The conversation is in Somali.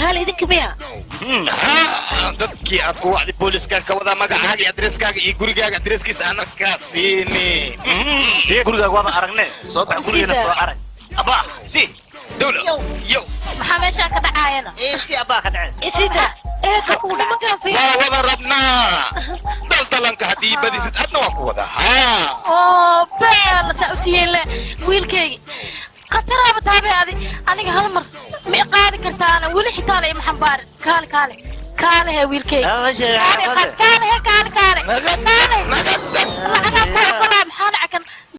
Kaale, idinka miya? Dadkii aad ku wacdi booliskan ka wadaa. Magacaaga iyo adreskaaga iyo gurigaaga adreskiisa ana kaa siini. Gurigaaga waaba aragne, soo bax, gurigeena soo arag. Abaa si. Dawla yo. Maxaa meeshaan ka dhacaayana? Si abaa ka dhacaysa. Isida eega, nimankaan fiir. Waa wada rabnaa daldalanka. Haddii badisid adna waa ku wada haa. Oo beel saa u tihiin le. Wiilkaygi khataraaba taabay. Adi aniga hal mar ma i qaadi kartaana? Weli xitaa la ima xambaarin. Kaale, kaale, kaale he, wiilkaygi, kaale, qaad, kaale he, kaale, kaale, kaale. Lacagaa ku ogolaa.